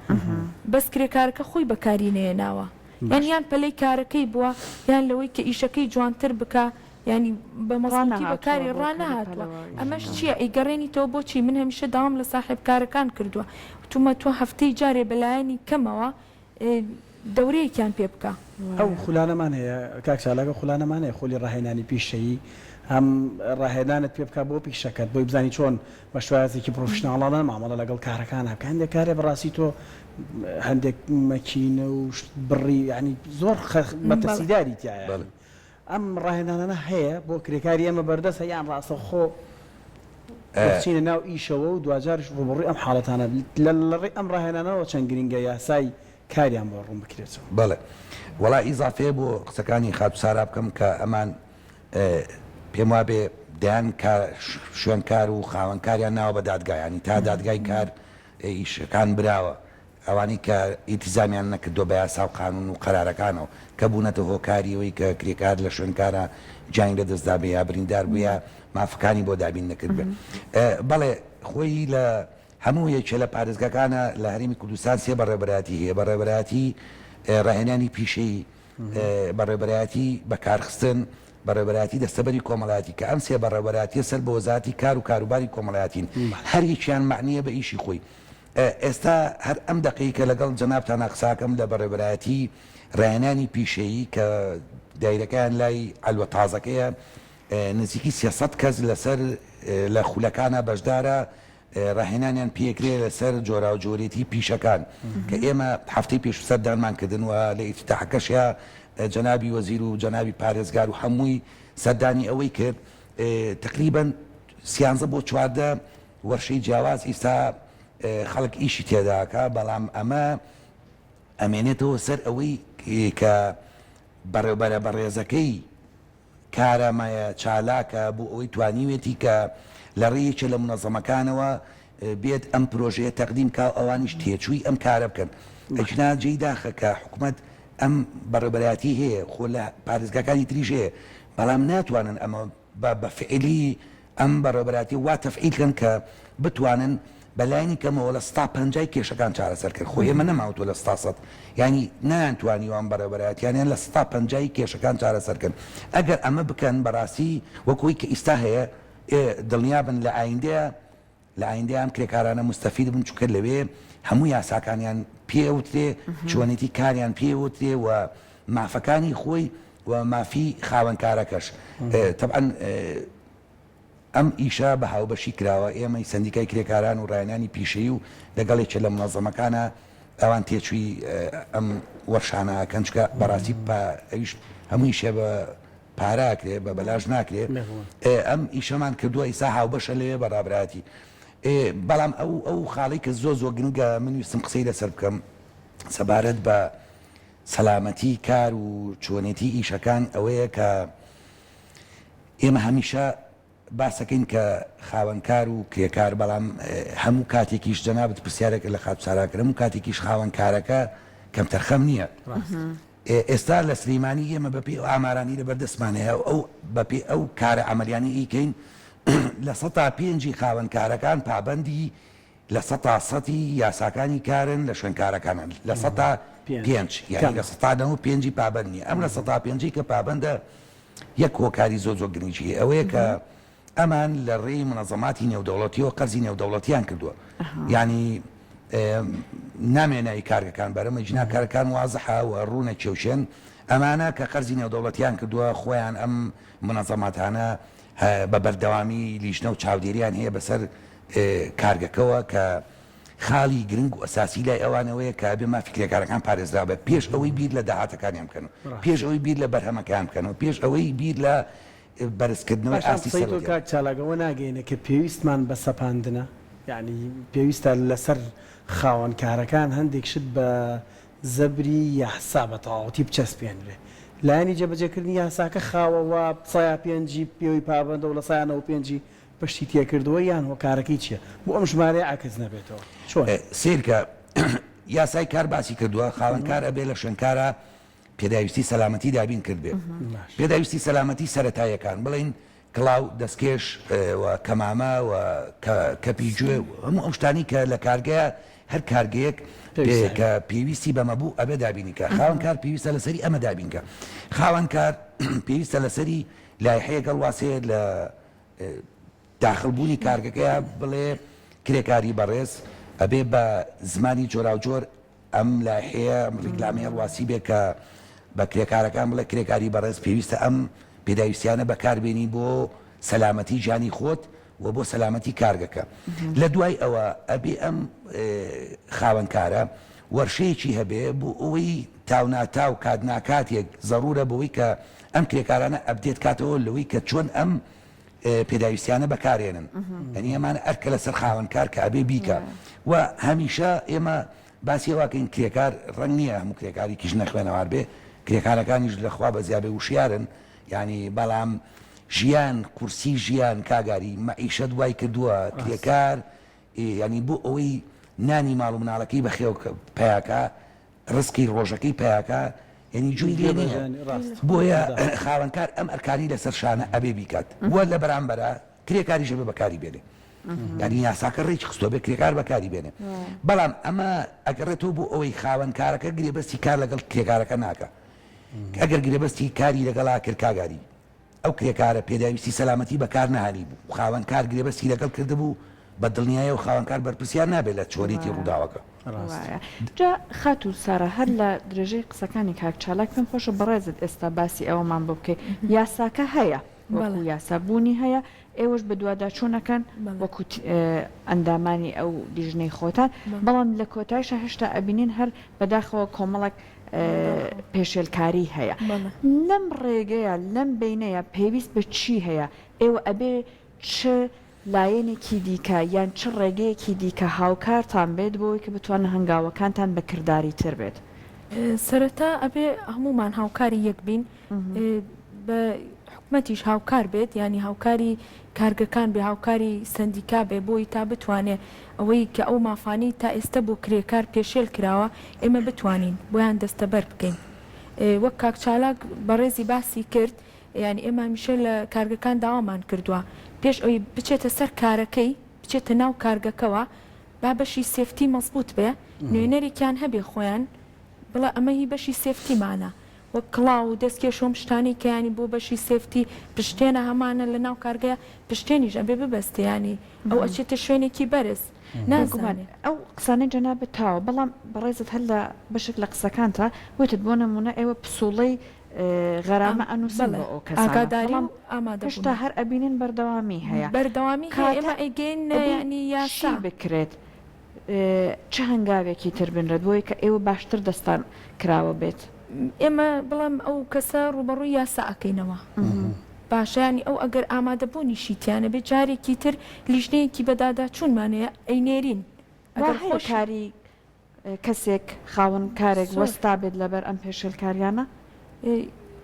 بەس کرێکارەکە خۆی بەکاری نەیەناوە یان یان پەلەی کارەکەی بووە یان لەوەی کە ئیشەکەی جوانتر بکا یانی بە مەزبوتی بەکاری ڕانەهاتووە ئەمەش چیە ئەیگەڕێنیتەوە بۆچی من هەمیشە داوام لە ساحێب کارەکان کردووە وتومە تۆ هەفتەی جارێ بەلایەنی کەمەوە دەورەیەکیان پێ بکە. ئەو خولانەمان هەیە کاک چالاک ئەو خولانەمان هەیە خولی ڕاهێنانی پیشەیی هەم ڕاهێنانت پێ بکا بۆ پیشەکەت بۆی بزانی چۆن بە شێوازێکی professional انە مامەڵە لەگەڵ کارەکانا بکە هەندێک کارێ بەڕاستی تۆ هەندێک مەکینە و بڕی یانی زۆر مەترسیداری تیایە ئەم ڕاهێنانانە هەیە بۆ کرێکاری ئێمە بەردەستە یان ڕاستەوخۆ دەچینە ناو ئیشەوە و دواجاریش ڕووبەڕووی ئەم حاڵەتانە لە ڕێی ئەم ڕاهێنانەوە چەند گرنگە یاسای کاریان بۆ ڕوون بکرێتەوە. بەڵێ وەڵا ئیزافەیە بۆ قسەکانی خاتوو سارا بکەم کە ئەمان. پێم وابێ دەیان شوێنکار و خاوەنکاریان ناوە بە دادگا یانی تا دادگای کار ئیشەکان براوە ئەوانەی کە ئیلتیزامیان نەکردووە بە یاسا و قانون و قەرارەکانەوە کە بوونەتە هۆکاری ئەوەی کە کرێکار لە شوێنکارا گیانی لەدەست دابێ یا بریندار بوو یا مافەکانی بۆ دابین نەکردبێ. بەڵێ خۆی لە هەموو یەکێ لە پارێزگاکانا لە هەرێمی کوردستان سێ بەڕێوەبەرایەتی هەیە، بەڕێوەبەرایەتی ڕاهێنانی پیشەیی، بەڕێوەبەرایەتی بەکارخستن، بەڕێوەبەرایەتی دەستەبەری کۆمەڵایەتی کە ئەم سێ بەڕێوەبەرایەتیە سەر بە وەزارەتی کار و کاروباری کۆمەڵایەتین هەر یەکیان مەعنیە بە ئیشی خۆی. ئێستا هەر ئەم دەقەی کە لەگەڵ جەنابتانا قساکەم لە بەڕێوەبەرایەتی ڕاهێنانی پیشەیی کە دایرەکەیان لای عەلوە تازەکەیە نزیکی 300 کەس لەسەر لە خولەکانا بەشدارە ڕاهێنانیان پێکرێ لەسەر جۆراوجۆرێتی پیشەکان کە ئێمە هەفتەی پێشوو سەردانمان کردن و لە ئیفتتاحەکەشیا جەنابی وەزیر و جەنابی پارێزگار و هەمووی سەردانی ئەوەی کرد تەقریبەن سیانزە بۆ 14 وەرشەی جیاواز ئیستا خەڵک ئیشی تێداکا بەڵام ئەمە ئەمێنێتەوە سەر ئەوەی کە بەڕێوبەرە بەڕێزەکەی کارامەیە چالاکە بۆ ئەوەی توانیوێتی کە لە ڕێی یەکێ لە مونەزەمەکانەوە بێت ئەم پرۆژەیە تەقدیم کا و ئەوانیش تێچووی ئەم کارە بکەن ئەگینا جێی داخە کە حکومەت ئەم بەڕێوبەرایەتی هەیە خۆ لە پارێزگاکانی تریش هەیە بەڵام ناتوانن ئەمە بە بە فعلی ئەم بەڕێوەبەرایەتیە وا تەفعیل کەن کە بتوانن بە لایەنی کەمەوە لە ستا پەنجای کێشەکان چارەسەر کەن خۆ ئێمە نەماوتوە لە ستا سەت یانی نەیانتوانیوە ئەم بەڕێوەبەرایەتیانیان لە ستا پەنجای کێشەکان چارەسەر کەن ئەگەر ئەمە بکەن بەڕاستی وەک ئەوەی کە ئیستا هەیە ئێ دڵنیابن لە ئایندەیا لە ئایندەیا ئەم کرێکارانە موستەفید بن چونکە لەوێ هەموو یاساکانیان پێ ئەوترێ چۆنێتی کاریان پێ ئەوترێ و مافەکانی خۆی و مافی خاوەن کارەکەش تەبعەن ئەم ئیشە بە هاوبەشی کراوە ئێمەی سەندیکای کرێکاران و ڕاهێنانی پیشەیی و لەگەڵ یەکێ لە مونەزەمەکانە ئەوان تێچووی ئەم وەرشانە ئەکەن چونکە بەڕاستی ئەویش هەموو ئیشێ بە پارە ئەکرێ بە بەلاش ناکرێ ئەم ئیشەمان کردووە ئیسا هاوبەشە لەوێ بە ڕابرایەتی بەڵام ئەو ئەو خاڵی کە زۆر زۆر گرنگە من ویستم قسەی لەسەر بکەم سەبارەت بە سەلامەتی کار و چۆنێتی ئیشەکان ئەوەیە کە ئێمە هەمیشە باسەکەین کە خاوەنکار و کرێکار بەڵام هەموو کاتێکیش جەنابت پرسیارێکە لە خاتوو سارا کرد هەموو کاتێکیش خاوەنکارەکە کەمتەرخەم نییە ئێستا لە سلیمانی ئێمە بەپێی ئەو ئامارانەی لەبەر دەستمان هەیە و ئەو بەپێی ئەو کارە عەمەلیانەی ئەیکەین لە سەتا پێنجی خاوەن کارەکان پابەندی لە سەتا سەتی یاساکانی کارن لە شوێنکارەکانن لە سەتا پێنج یانی لە سەتا نەوە پێنجی پابەند نییە ئەم لە سەتا پێنجی کە پابەندە یەک هۆکاری زۆر زۆر گرنگی هەیە ئەوەیە کە ئەمان لە ڕێی مونەزەماتی نێودەوڵەتیەوە قەرزی نێودەوڵەتیان کردووە یانی نامەوێ ناوی کارگەکان بەرم ئەگینا کارەکان وازحە و ڕوونە کێوشێن ئەمانە کە قەرزی نێودەوڵەتیان کردووە خۆیان ئەم مونەزەماتانە بە بەردەوامی لیژنە و چاودێریان هەیە بەسەر کارگەکەوە کە خاڵی گرنگ و ئەساسی لای ئەوان ئەوەیە کە ئەبێ مافی کرێکارەکان پارێزراو بێت پێش ئەوەی بیر لە داهاتەکانیان بکەنەوە پێش ئەوەی بیر لە بەرهەمەکەیان بکەنەوە پێش ئەوەی بیر لە بەرزکردنەوەی پاشان ئاستی قسەی تۆ سەرۆکیان. کاک چالاک ئەوە ناگەیەنێ کە پێویستمان بە سەپاندنە؟ یەعنی پێویستە لەسەر خاوەن کارەکان هەندێک شت بە زەبری یاسا بە تەواوەتی بچەسپێنرێ. لایەنی جێبەجێکردنی یاساکە خاوە وا سەیا پێنجی پێوەی پابەندە و لە سەیا نەوە پێنجی پشتی تێکردووە یان هۆکارەکەی چیە بۆ ئەم ژمارەیە عەکس نەبێتەوە چۆن؟ سەیرکە یاسای کار باسی کردووە خاوەن کار ئەبێ لە شوێنکارا پێداویستی سەلامەتی دابین کردبێ پێداویستی سەلامەتی سەرەتاییەکان بڵێین کڵاو دەستکێش و کەمامە و کەپی گوێ هەموو ئەو شتانی کە لە کارگەیە هەر کارگەیەک کە پێویستی بەمە بوو ئەبێ دابینی کە خاوەن کار پێویستە لەسەری ئەمە دابین کە خاوەن کار پێویستە لەسەری لایحەیەک هەڵواسێ لە داخل بوونی کارگەکەیا بڵێ کرێکاری بەڕێز ئەبێ بە زمانی جۆراوجۆر ئەم لایحەیە ئەم ڕیکلامەی هەڵواسی بێ کە بە کرێکارەکان بڵێ کرێکاری بەڕێز پێویستە ئەم پێداویستیانە بەکار بێنی بۆ سەلامەتی گیانی خۆت و بۆ سەلامەتی کارگەکە لە دوای ئەوە ئەبێ ئەم خاوەن کارە وەرشەیەکی هەبێ بۆ ئەوەی تاوناتاو کات ناکاتێک زەڕورە بۆی کە ئەم کرێکارانە update کاتەوە لەوەی کە چۆن ئەم پێداویستیانە بەکارێنن یعنی ئەمانە ئەرکە لەسەر خاوەن کار کە ئەبێ بیکە و هەمیشە ئێمە باسی ئەوەکەین کرێکار ڕەنگ نییە هەموو کرێکارێکیش نەخوێنەوار بێ کرێکارەکانیش لەخوا بەزیابێ وشیارن یعنی بەڵام. ژیان قورسی ژیان کاک ئاری مەعیشەت وای کردووە کرێکار یانی بۆ ئەوەی نانی ماڵ و مناڵەکەی بەخێو پەیاکا ڕزقی ڕۆژەکەی پەیاکا یانی گوێی لێ نییە بۆیە خاوەنکار ئەم ئەرکانی لەسەر شانە ئەبێ بیکات وە لە بەرامبەرا کرێکاریش ئەبێ بەکاری بێنێ یانی یاساکە ڕێکی خستووە بێ کرێکار بەکاری بێنێ بەڵام ئەمە ئەگەڕێتەوە بۆ ئەوەی خاوەن کارەکە گرێبەستی کار لەگەڵ کرێکارەکە ناکا ئەگەر گرێبەستی کاری لەگەڵا کرد کاک ئاری ئەو کرێکارە پێداویستی سەلامەتی بەکار نەهانیبوو، خاوەن کار گرێبەستی لەگەڵ کردبوو، بە دڵنیایەوە خاوەن کار بەرپرسیار نابێت لە چۆنێتی ڕووداوەکە. وایە. جا خاتوو سارا هەر لە درێژەی قسەکانی کاک چالاک پێم خۆشە بەڕێزت ئێستا باسی ئەوەمان بۆ بکەی یاساکە هەیە وەکوو یاسا بوونی هەیە ئێوەش بەدواداچوون ئەکەن وەکوو ئەندامانی ئەو لیژنەی خۆتان بەڵام لە کۆتایشا هێشتا ئەبینین هەر بەداخەوە کۆمەڵێک پێشێلکاری هەیە لەم ڕێگەیە لەم بەینەیە پێویست بە چی هەیە ئێوە ئەبێ چ لایەنێکی دیکە یان چ ڕێگەیەکی دیکە هاوکارتان بێت بۆ ئەوەی کە بتوانن هەنگاوەکانتان بە کرداری تر بێت؟ سەرەتا ئەبێ هەموومان هاوکاری یەک بین بە حکومەتیش هاوکار بێت یانی هاوکاری کارگەکان بێ هاوکاری سەندیکا بێ بۆی تا بتوانێ ئەوەی کە ئەو مافانەی تا ئێستە بۆ کرێکار پێشێل کراوە ئێمە بتوانین بۆیان دەستەبەر بکەین وەک کاک چالاک بەڕێزی باسی کرد یانی ئێمە هەمیشە لە کارگەکان داوامان کردووە پێش ئەوی بچێتە سەر کارەکەی بچێتە ناو کارگەکەوە با بەشی safety مەزبوت بێ نوێنەرێکیان هەبێ خۆیان بڵێ ئەمە هی بەشی safety مانە وەک کڵاو و دەستکێش و ئەم شتانەی کە یانی بۆ بەشی safety پشتێنە هەمانە لە ناو کارگەیە پشتێنیش ئەبێ ببەستێ یانی ئەو ئەچێتە شوێنێکی بەرز بێگومان نازانێ. ئەو قسانەی جەنابت تاوە بەڵام بەڕێزت هەر لە بەشێک لە قسەکانتا وتت بۆ نموونە ئێوە پسوڵەی غەرامە ئەنووسن بەڵێ بۆ ئەو کەسانە ئاگاداری بەڵام و ئامادە هێشتا بوونە. هەر ئەبینین بەردەوامی هەیە بەردەوامی هەیە کاتە ئێمە ئەیگەیننە ئەبێ یانی چی یاسا. بکرێت چ هەنگاوێکی تر بنرێت بۆی کە ئێوە باشتر دەستان کراوە بێت؟ ئێمە بڵێم ئەو کەسە ڕووبەڕووی یاسا ئەکەینەوە باشە یانی ئەو ئەگەر ئامادەبوونیشی تیا نەبێ جارێکی تر لیژنەیەکی بەداداچوونمان هەیە ئەینێرین وا ئەگەر هەیە خۆشی. کاری کەسێک خاوەن کارێک زۆر. وەستا بێت لەبەر ئەم پێشێلکاریانە؟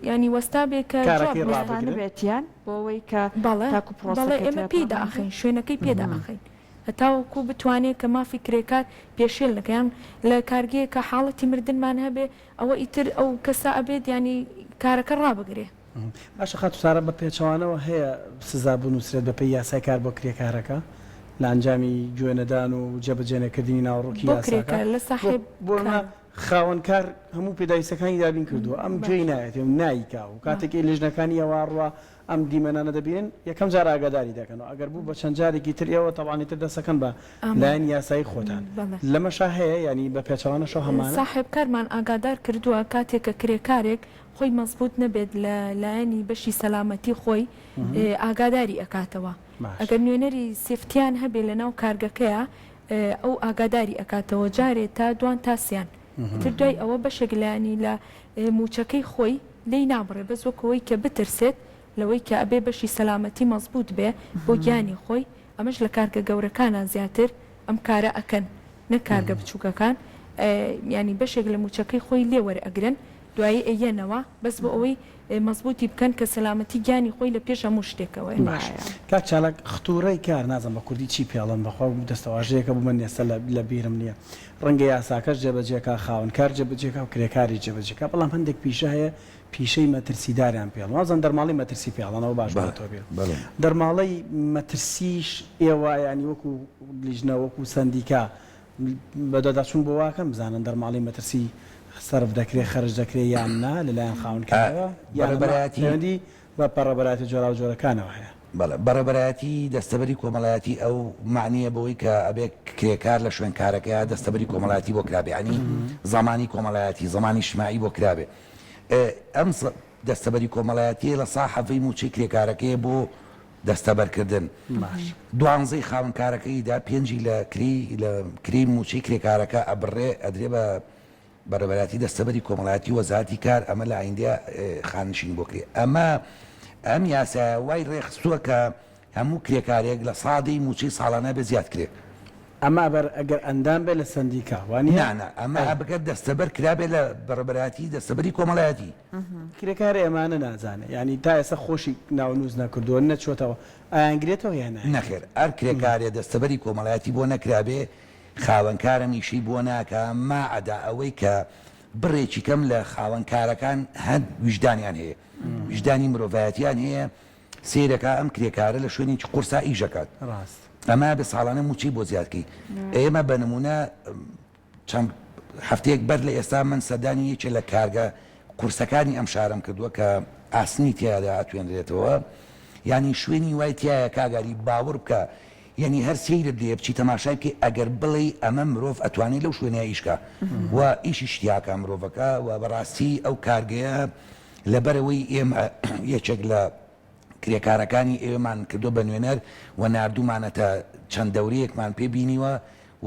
یانی وەستا بێ کە جواب کارەکەی نەیەت. وەستا ڕابگرن. نەبێت یان بۆ ئەوەی کە بەڵێ تاکو بەڵێ پرۆسەکە ئێمە پێی تێپەڕێندرێت؟ دائەخەین شوێنەکەی پێ دائەخەین هەتاوەکو بتوانێ کە مافی کرێکار پێشێل نەکا یان لە کارگەیەکا حاڵەتی مردنمان هەبێ ئەوە ئیتر ئەو کەسە ئەبێت یانی کارەکە ڕابگرێ. باشە خاتوو سارا بە پێچەوانەوە هەیە سزا بنووسرێت بە پێی یاسای کار بۆ کرێکارەکە لە ئەنجامی گوێ نەدان و جێبەجێنەکردنی ناوەڕۆکی بۆ یاساکە کرێکار لە بۆ ساحێب بۆ نمونە کار. خاوەن کار هەموو پێداویستەکانی دابین کردووە ئەم گوێی باشە. نایەتێ و نایکا و کاتێک لیژنەکانی ئەوا ڕوا ئەم دیمەنانە دەبینن یەکەم جار ئاگاداری دەکەنەوە ئەگەر بوو بە چەند جارێکی تر ئێوە تەبعەن ئیتر دەستەکەن بە لایەنی یاسایی خۆتان لەمەشا هەیە یانی بە پێچەوانەشەوە هەمانە؟ ساحێب کارمان ئاگادار کردووە کاتێک کە کرێکارێک خۆی مەزبوت نەبێت لە لایەنی بەشی سەلامەتی خۆی ئاگاداری ئەکاتەوە ئەگەر نوێنەری safety یان هەبێ لە ناو کارگەکەیا ئەو ئاگاداری ئەکاتەوە جارێ تا دوان تا سیان ئیتر دوای ئەوە بەشێک لایەنی لە موچەکەی خۆی لێی نابڕێ بەس وەک ئەوەی کە بترسێت لەوەی کە ئەبێ بەشی سەلامەتی مەزبوت بێ بۆ گیانی خۆی ئەمەش لە کارگە گەورەکانا زیاتر ئەم کارە ئەکەن نەک کارگە بچوکەکان یانی بەشێک لە موچەکەی خۆی لێ وەرئەگرن دوایی ئەیەنەوە بەس بۆ ئەوەی مەزبوتی بکەن کە سەلامەتی گیانی خۆی لە پێش هەموو شتێکەوەیە. باش کاک چالاک ختوڕەی کار نازانم بە کوردی چی پێڵن بەخوا دەستەواژەیەکە بۆ من ئێستا لە بیرم نییە ڕەنگە یاساکەش جێبەجێ کا، خاوەن کار جێبەجێ کا و کرێکاریش جێبەجێ کا، بەڵام هەندێک پیشە هەیە پیشەی مەترسیداریان پێ ئەڵێن، وابزانم دەرماڵەی مەترسی پێ ئەڵێن، ئەوە باش بەڵێ بۆ تۆ بێ. بەڵێ. دەرماڵەی مەترسیش ئێوە یانی وەکوو لیژنە، وەکوو سەندیکا بەدواداچوون بۆ واکەن بزانن دەرماڵەی مەترسی سەرف دەکرێ، خەرج دەکرێ یان نا لەلایەن خاوەن کارەوە یان ئەمە بەڕێوەبەرایەتی. پەیوەندی بە بەڕێوەبەرایەتیە جۆراوجۆرەکانەوە هەیە؟ بەڵێ، بەڕێوەبەرایەتی دەستەبەری کۆمەڵایەتی ئەو مەعنییە بەوەی کە ئەبێ کرێکار لە شوێن کارەکەیا دەستەبەری کۆمەڵایەتی بۆ کرابێ یانی زەمانی کۆمەڵایەتی زەمانی ئیجتماعی بۆ کرابێ ئەم دەستەبەری کۆمەڵایەتیە لە سا حەڤەی مووچەی کرێکارەکەیە بۆ دەستەبەر کردن دوانزەی خاوەن کارەکەی دا پێنجی لە کرێی لە کرێی مووچەی کرێکارەکە ئەبڕێ ئەدرێ بە بەڕێوەبەرایەتی دەستەبەری کۆمەڵایەتی وەزارەتی کار ئەمە لە ئایندەیا خانەنشینی بۆ کرێ ئەمە ئەم یاسایە وای ڕێکخستووە کە هەموو کرێکارێک لە سادەی مووچەی ساڵانە بێ زیاد کرێ. ئەمە ئەبەر ئەگەر ئەندام بێ لە سەندیکا وانیە؟ نا نا ئەمە ئەگەر دەستەبەر کرابێ لە بەڕێبەرایەتی دەستەبەری کۆمەڵایەتی. کرێکار ئێمانە نازانێ یانی تا ئێستا خۆشی ناونووس نەکردووە نەچووەتەوە ئەیانگرێتەوە یان نایانگرێتەوە؟ نەخێر ئەر کرێکارێ دەستەبەری کۆمەڵایەتی بۆ نەکرابێ خاوەنکارم ئیشی بۆ ناکا ماعەدا ئەوەی کە بڕێکی کەم لە خاوەن کارەکان هەن ویژدانیان هەیە ویژدانی مرۆڤایەتیان هەیە سەیرەکا ئەم کرێکارە لە شوێنێکی قورسا ئیش ئەکات ئەمە ئەبێ ساڵانە موچەی بۆ زیاد کەی ئێمە بە نمونە چەند هەفتەیەک بەر لە ئێستا من سەردانی یەکێ لە کارگە قورسەکانی ئەم شارەم کردووە کە ئاسنی تیادا ئەتوێنرێتەوە یانی شوێنی وای تیایە کاک ئاری باوڕ بکە یانی هەر سەیرت لێیە بچی تەماشای بکەی ئەگەر بڵێی ئەمە مرۆڤ ئەتوانێ لەو شوێنەیا ئیش کا و ئیشیش تیاکا مرۆڤەکە و بەڕاستی ئەو کارگەیە لەبەرئەوەی ئێمە یەکێک لە کرێکارەکانی ئێوەمان کردوە بە نوێنەر و ناردومانەتە چەند دەورەیەکمان پێ بینیوە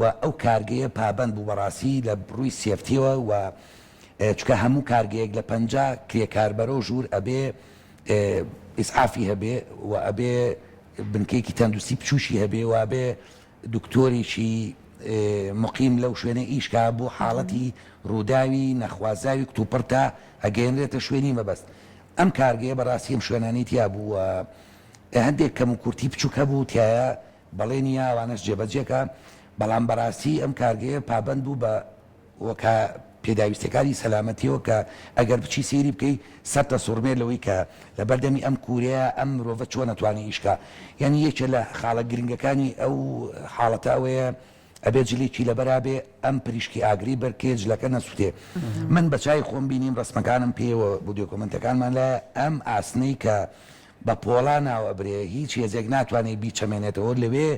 و ئەو کارگەیە پابەند بوو بەڕاستی لە ڕووی سێفتیەوە و چونکە هەموو کارگەیەک لە 50 کرێکار بەرەو ژوور ئەبێ ئیسعافی هەبێ و ئەبێ بنکەیەکی تەندروستی بچووکی هەبێ و ئەبێ دکتۆرێکی مقیم لەو شوێنە ئیش کا بۆ حاڵەتی ڕووداوی نەخوازراوی کتوپڕ تا ئەگەیەنرێتە شوێنی مەبەست. ئەم کارگەیە بەڕاستی ئەم شوێنانەی تیا بوو و هەندێک کەموکورتی بچووک هەبوو تیایا بەڵێنی یا ئەوانەش جێبەجێ کا بەڵام بەڕاستی ئەم کارگەیە پابەند بوو بە وەکا پێداویستیەکانی سەلامەتیەوە کە ئەگەر بچی سەیری بکەی سەرت دەسوڕمێ لەوەی کە لەبەردەمی ئەم کوورەیە ئەم مرۆڤە چۆن ئەتوانێ ئیش کا یانی یەکێ لە خاڵە گرنگەکانی ئەو حاڵەتە ئەوەیە ئەبێ جلێکی لەبەرا بێ ئەم پریشکی ئاگری بەر کێ جلەکە نەسوتێ من بە چاوی خۆم بینیم ڕەسمەکانم پێوە بو دۆکۆمێنتەکانمان لایە ئەم ئاسنەی کە بە پۆڵا ناو ئەبرێ هیچ هێزێک ناتوانێ بیچەمێنێتەوە لەوێ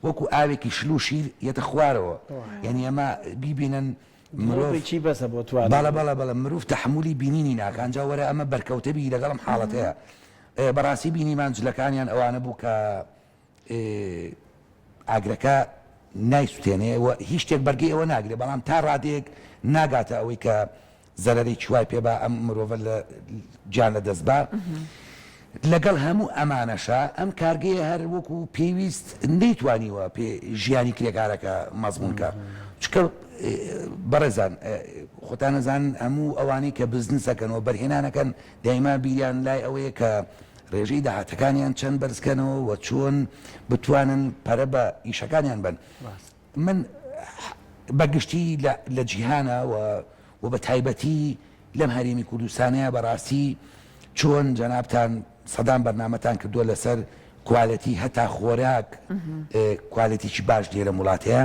وەکو ئاوێکی شل و شیر یەتە خوارەوە یانی ئەمە بیبینن مرۆڤ دڵۆپێکی بەسە بۆ توانەوەی. بەڵێ بەڵێ بەڵێ مرۆڤ تەحەمولی بینینی ناکا ئەنجا وەرە ئەمە بەرکەوتە بی لەگەڵ ئەم حاڵەتەیا بەڕاستی بینیمان جلەکانیان ئەوانە بوو کە ئاگرەکە نایسوتێنێ و هیچ شتێک بەرگەی ئەوە ناگرێ بەڵام تا ڕادەیەک ناگاتە ئەوەی کە زەرەرێکی وای پێ با ئەم مرۆڤە لە گیان لە دەست با. لەگەڵ هەموو ئەمانەشا ئەم کارگەیە هەر وەکو پێویست نەیتوانیوە پێ ژیانی کرێکارەکە مەزموون کا. چونکە بەڕێزان خۆتان ئەزانن هەموو ئەوانەی کە بزنس ئەکەن و بەرهێنان ئەکەن دایما بیریان لای ئەوەیە کە ڕێژەی داهاتەکانیان چەند بەرز کەنەوە و چۆن بتوانن پەرە بە ئیشەکانیان بەن. من بە گشتی لە جیهانا و و بە تایبەتی لەم هەرێمی کوردستانەیا بە ڕاستی چۆن جەنابتان سەدان بەرنامەتان کردووە لەسەر کوالێتی هەتا خۆراک کوالێتیی باش نییە لەم وڵاتەیا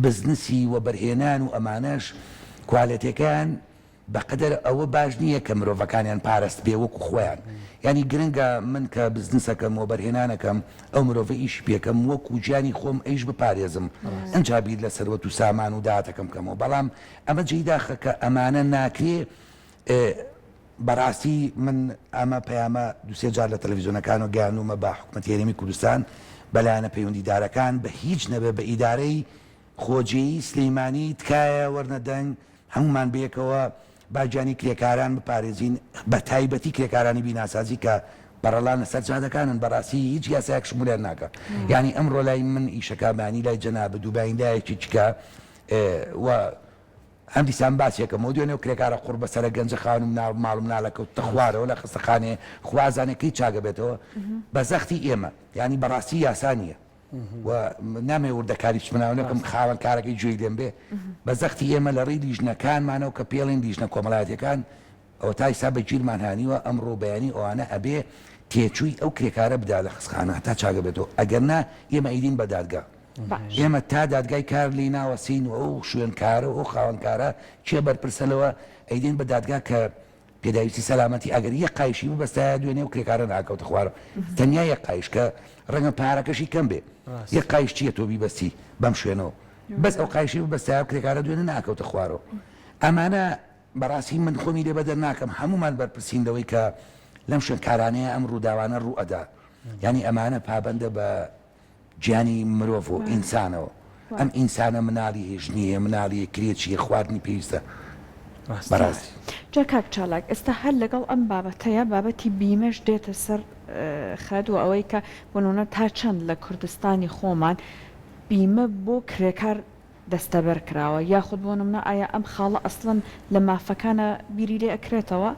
بزنسی وەبەرهێنان و ئەمانەش کوالێتەکەیان بەقەدەر ئەوە باش نییە کە مرۆڤەکانیان پارستبێ وەکو خۆیان یانی گرنگە من کە بزنسەکەم وەبەرهێنانەکەم ئەو مرۆڤە ئیشی پێکەم وەکو گیانی خۆم ئەیش بپارێزم ئنجا بیر لە سەروەت و سامان و داهاتەکەم بکەمەوە بەڵام ئەمە جێی داخە کە ئەمانە ناکرێ بەڕاستی من ئەمە پەیامە دوسێ جار لە تەلەفیزیۆنەکانەوە گەیاندوومە بە حکومەتی هەرێمی کوردستان بە لایەنە پەیوەندیدارەکان بە هیچ نەبێ بە ئیدارەی خۆجێیی سلیمانی تکایە وەرنە دەنگ هەموومان بەیەکەوە با گیانی کرێکاران بپارێزین بەتایبەتی کرێکارانی بیناسازی کە بەڕەڵان لەسەر جادەکانن بەڕاستی هیچ یاسایەک شمولیان ناکا یانی ئەمڕۆ لای من ئیشەکە بەیانی لای جەنابت و بەیانی لایەکی دیکە و هەم دیسان باسێکەمەوە دوێنێ ئەو کرێکارە قوڕ بەسەرە گەنجە خاوەن مناڵ ماڵ و مناڵە کەوتە خوارەوە لە خەستەخانەیە خوا ئەزانێ کەی چاکەبێتەوە بە زەختی ئێمە یانی بەڕاستی یاسا نییە. و نامەوێ وردەکاری بچمە ناو نەکەم خاوەن کارەکەی گوێی لێم بێ بە زەختی ئێمە لە ڕێی لیژنەکانمانەوە کە پێڵین لیژنە کۆمەڵایەتیەکان ئەوە تا ئیستا بە گیرمان هانیوە ئەمڕۆ بەیانی ئەوانە ئەبێ تێچووی ئەو کرێکارە بدا لە خەسخانە هەتا چاکە بێتەوە ئەگەر نا ئێمە ئەیدین بە دادگا ئێمە تا دادگای کار لێی ناوەسین و ئەو شوێنکارە و ئەو خاوەنکارە کێ بەرپرسە لەوە ئەیدین بە دادگا کە پێداویستی سەلامەتی ئەگەر یەک قایشی ببەستایە دوێنێ و کرێکارە ناکەوتە خوارەوە تەنیا یەک قایش کە ڕەنگە پارەکەشی کەم بێ یەک قایش چییە تۆ بیبەستی بەم شوێنەوە بەس ئەو قایشی ببەستایە و کرێکارە دوێنێ ناکەوتە خوارەوە ئەمانە بەڕاستی من خۆمی لێ بەدەر ناکەم هەمومان بەرپرسین لەوەی کە لەم شوێنکارانەیە ئەم ڕووداوانە ڕوو ئەدا یانی ئەمانە پابەندە بە گیانی مرۆڤ و ئینسانەوە ئەم ئینسانە مناڵی هەیە ژنی هەیە مناڵی هەیە کرێچی هەیە خواردنی پێویستە بەڕاستی. جا کاک چالاک ئێستا هەر لەگەڵ ئەم بابەتەیا بابەتی بیمەش دێتە سەر خەت و ئەوەی کە بۆ نمونە تا چەند لە کوردستانی خۆمان. بیمە بۆ کرێکار دەستەبەر کراوە یاخود بۆ نمونە ئایا ئەم خاڵە ئەسڵەن لە مافەکانا بیری لێ ئەکرێتەوە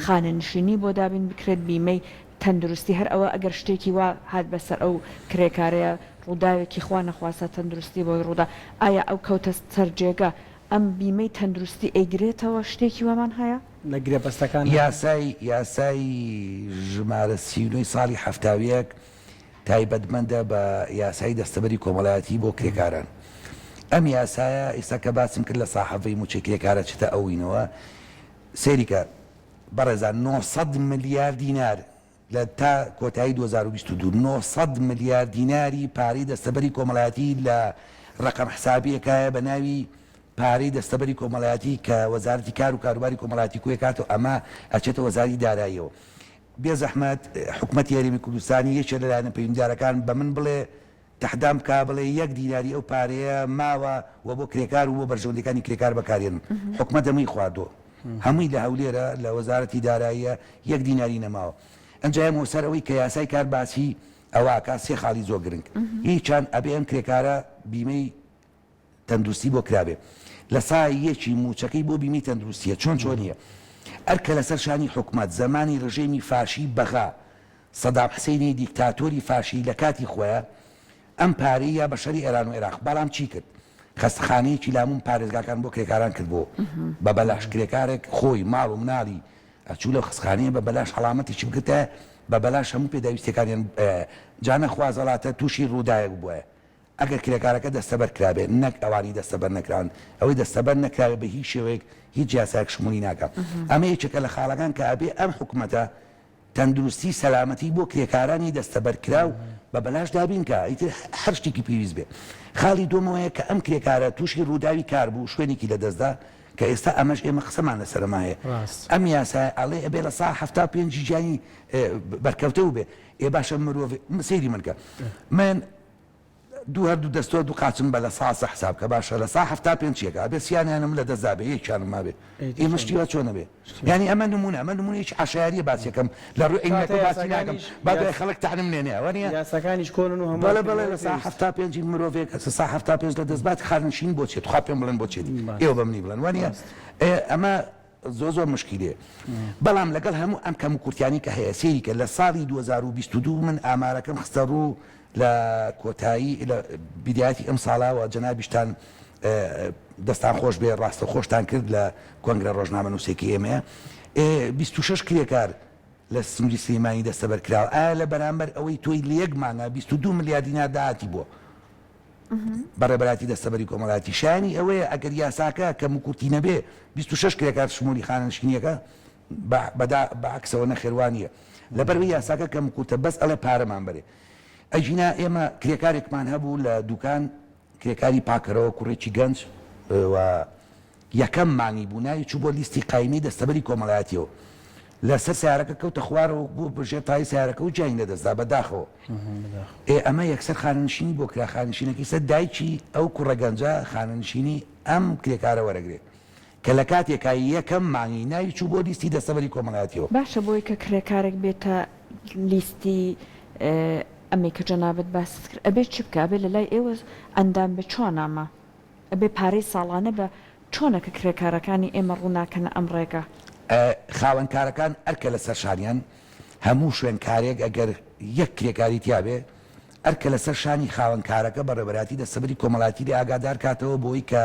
خانەنشینی بۆ دابین بکرێت بیمەی تەندروستی هەر ئەوە ئەگەر شتێکی وا هات بەسەر ئەو کرێکارەیە ڕووداوێکی خوا نەخواستە تەندروستی بۆی ڕوودا ئایا ئەو کەوتە سەر جێگە ئەم بیمەی تەندروستی ئەیگرێتەوە شتێکی وامان هەیە؟ لە گرێبەستەکان. یاسای یاسای ژمارە 39 ساڵی 71 تایبەتمەندە بە یاسای دەستەبەری کۆمەڵایەتی بۆ کرێکاران. ئەم یاسایە ئیستا کە باسم کرد لە ساحەڤەی موچەی کرێکارە چتە ئەوینەوە سەیری کە بەڕێزان 900 ملیار دینار لە تا کۆتایی 2022 900 ملیار دیناری پارەی دەستەبەری کۆمەڵایەتی لە ڕەقەم حسابیەکایە بە ناوی پارەی دەستەبەری کۆمەڵایەتی کە وەزارەتی کار و کاروباری کۆمەڵایەتی کۆیەکاتەوە ئەمە ئەچێتە وەزاری داراییەوە. بێزەحمەت حکومەتی هەرێمی کوردستانی یەکێ لە لایەنە پەیوەندیدارەکان بە من بڵێ تەحدام بکا بڵێ یەک دیناری ئەو پارەیە ماوە و بۆ کرێکار و بۆ بەرژەوەندیەکانی کرێکار بەکارێنن حکومەت هەمووی خواردووە هەمووی لە هەولێرە لە وەزارەتی داراییە یەک دیناری نەماوە ئەنجا یەمەوە سەر ئەوەی کە یاسای کار باسی ئەوە ئەکا سێ خاڵی زۆر گرنگ یەکیان ئەبێ ئەم کرێکارە بیمەی تەندروستی بۆ کرابێ لە سا یەکی موچەکەی بۆ بیمەی تەندروستیە چۆن چۆنیە ئەرکە لەسەر شانی حکومەت زەمانی رژێمی فاشی بەغا سەدام حسینی دیکتاتۆری فاشی لە کاتی خۆیا ئەم پارەی یا بە شەری ئێران و عێراق بەڵام چی کرد خەستەخانەیەکی لاموم پارێزگاکان بۆ کرێکاران کرد بۆ بە بەلاش کرێکارێک خۆی ماڵ و مناڵی ئەچوو لەو خەستخانەیە بە بەلاش حەڵامەتێکی بگرتایە بە بەلاش هەموو پێداویستیەکانیان جا نەخوازەڵاتە توشی ڕووداوێک بوایە ئەگەر کرێکارەکە دەستەبەر کرابێت نەک ئەوانی دەستەبەر نەکراون، ئەوەی دەستەبەر نەکراوێت بە هیچ شێوەیەک هیچ یاسایەک شمولی ناکا. ئەمە یەکێکە لە خاڵەکان کە ئەبێ ئەم حکومەتە تەندروستی سەلامەتی بۆ کرێکارانی دەستەبەرکراو بە بەلاش دابین کا ئیتر هەر شتێکی پێویست بێ. خاڵی دووەم ئەوەیە کە ئەم کرێکارە تووشی ڕووداوی کار بوو شوێنێکی لەدەستدا کە ئێستا ئەمەش ئێمە قسەمان لەسەر ئەمە هەیە ئەم یاسایە ئەڵێ ئەبێ 75% گیانی بەرکەوتە بووبێ ئێ باشە مرۆڤ سەیری من کە من دوو هەردوو دەستۆ دوو قاچم بە لە ساسە حساب کە باشە لە سا حەفتا پێنج چیەکە ئەبێ سیانیانم لە دەست دابێ یەکیانم مابێ ئێمە شتی وا چۆن ئەبێ یانی ئەمە نمونە ئەمە نمونەیەکی عەشایەریە باسیەکەم لە ڕووی عیلمیەکە باسی ناکەم با دوای خەڵک تەعنم لێ نەیە وانیە یاساکانیش کۆنن و هەموار بەڵێ بەڵێ لە سا 75 مرۆڤێک لە سا 75 لە دەست بات خانەنشین بۆ چیە توخوا پێم بڵێن بۆ چیەتی ئێوە بە منی بڵێن وانیە ئێ ئەمە زۆر زۆر مشکیلەیە بەڵام لەگەڵ هەموو ئەم کەم و کورتیانەی کە هەیە سەیری کە لە ساڵی 2022 من ئامارەکەم خستە ڕوو لە کۆتایی لە بیدایەتی ئەم ساڵاوە جەنابیشتان دەستان خۆش بێ ڕاستە خۆشتان کرد لە کۆنگرە ڕۆژنامەنووسێکی ئێمەیە 26 کرێکار لە سنووری سلێمانی دەستەبەر کراوە ئایا لە بەرامبەر ئەوەی تۆی لە یەک مانگا 22 ملیار دینار داهاتی بووە بەڕێبەرایەتی دەستەبەری کۆمەڵایەتی شایەنی ئەوەیە ئەگەر یاساکە کەموکورتی نەبێ 26 کرێکار شمولی خانەنشینیەکە بە عەکسەوە نەخێر وا نییە لەبەرئەوەی یاساکە کەموکورتە بەس ئەڵێ پارەمان بەرێ ئەگینا ئێمە کرێکارێکمان هەبوو لە دوکان کرێکاری پاکەرەوە کوڕێکی گەنج و یەکەم مانگی بوو ناوی چوو بۆ لیستی قایمەی دەستەبەری کۆمەڵایەتیەوە لەسەر سەیارەکە کەوتە خوارەوە بوو بە ژێر تای سەیارەکە و گیانی لەدەستدا بەداخەوە ئێ ئەمە یەکسەر خانەنشینی بۆ کرا خانەنشینەکەی سەر دایکی ئەو کوڕە گەنجە خانەنشینی ئەم کرێکارە وەرەگرێ کە لە کاتێکا یەکەم مانگی ناوی چوو بۆ لیستی دەستەبەری کۆمەڵایەتیەوە. باشە بۆی کە کرێکارێک بێتە لیستی ئەمەی کە جەنابت باست کرد ئەبێ چ بکا ئەبێ لەلای ئێوە ئەندام بێ چۆن ئەمە؟ ئەبێ پارەی ساڵانە بە چۆنە کە کرێکارەکانی ئێمە ڕوو ناکەنە ئەم ڕێگا؟ خاوەن کارەکان ئەرکە لەسەر شانیان هەموو شوێن کارێک ئەگەر یەک کرێکاری تیابێ ئەرکە لەسەر شانی خاوەن کارەکە بەڕێوەبەرایەتی دەستەبەری کۆمەڵایەتی لێ ئاگادار کاتەوە بۆی کە